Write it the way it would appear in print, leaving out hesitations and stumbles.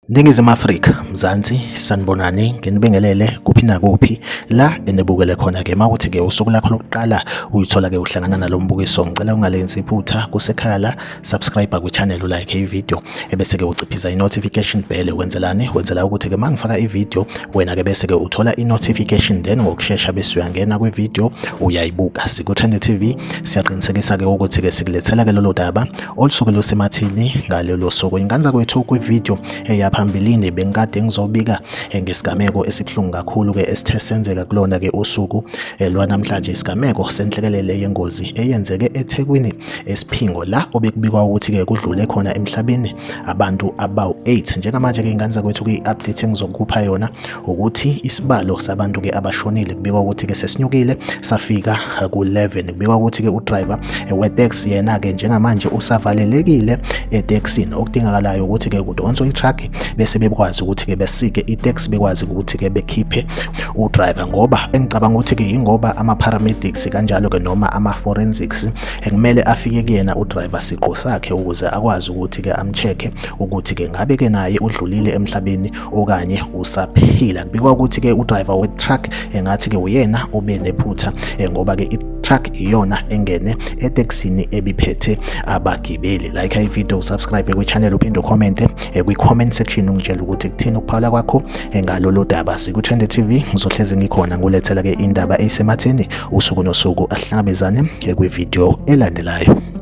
Ningizimu Afrika, Mzansi, sanibonani, nginibingelele kuphi nakuphi la enibukele khona ke mawuthi ke usuku lakho lokuqala uyithola ke uhlangana nalo mbukiso, ngicela ungalenzi iphutha kusekhaya la, subscribe kwi-channel, ulike i-video ebese ke uciphiza i-notification bell. Wenzelani? Wenzela ukuthi ke mangifaka i-video wena ke bese ke uthola i-notification, then ngokushesha bese uyangena kwi-video uyayibuka. Siku-Trend TV siyaqinisekisa ke ukuthi ke sikulethela ke lolo daba olusuke lusematheni ngalelo suku. Ingane zakwethu, kwividiyo eyaphambilini bengikade ngizobika ngesigameko esibuhlungu kakhulu ke esithe senzeka kulona ke usuku lwanamhlanje, isigameko senhlekelele yengozi eyenzeke eThekwini eSiphingo, la obekubikwa ukuthi ke kudlule khona emhlabeni abantu abawu-8. Njengamanje ke ingane zakwethu, kwi-update engizokupha yona ukuthi isibalo sabantu ke abashonile kubikwa ukuthi ke sesinyukile safika ku-11. Kubikwa ukuthi ke udriver weteksi yena ke njengamanje usavalelekile etekisini. Okudingakalayo ukuthi ke kudonswe i-truck bese bekwazi ukuthi ke besike iteksi, bekwazi ukuthi ke bekhiphe udriver, ngoba engicabanga ukuthi ke ingoba ama-paramedics kanjalo ke noma ama-forensics ekumele afike kuyena udriver siqu sakhe ukuze akwazi ukuthi ke amcheck ukuthi ke ngabe ke naye udlulile emhlabeni okanye usaphila. Kubikwa ukuthi ke udriver we-truck engathi ke uyena ube nephutha, ngoba ke i-truck iyona engene etekisini ebiphethe abagibeli. Like i-video, subscribe kwi-channel, uphinde ucommente kwi-comment section ungitshela ukuthi kuthini ukuphawula kwakho ngalolu daba. Siku-Trend TV, ngizohlezi ngikhona ngulethela ke indaba eyisematheni usuku nosuku. Ahlangabezane kwi-video elandelayo.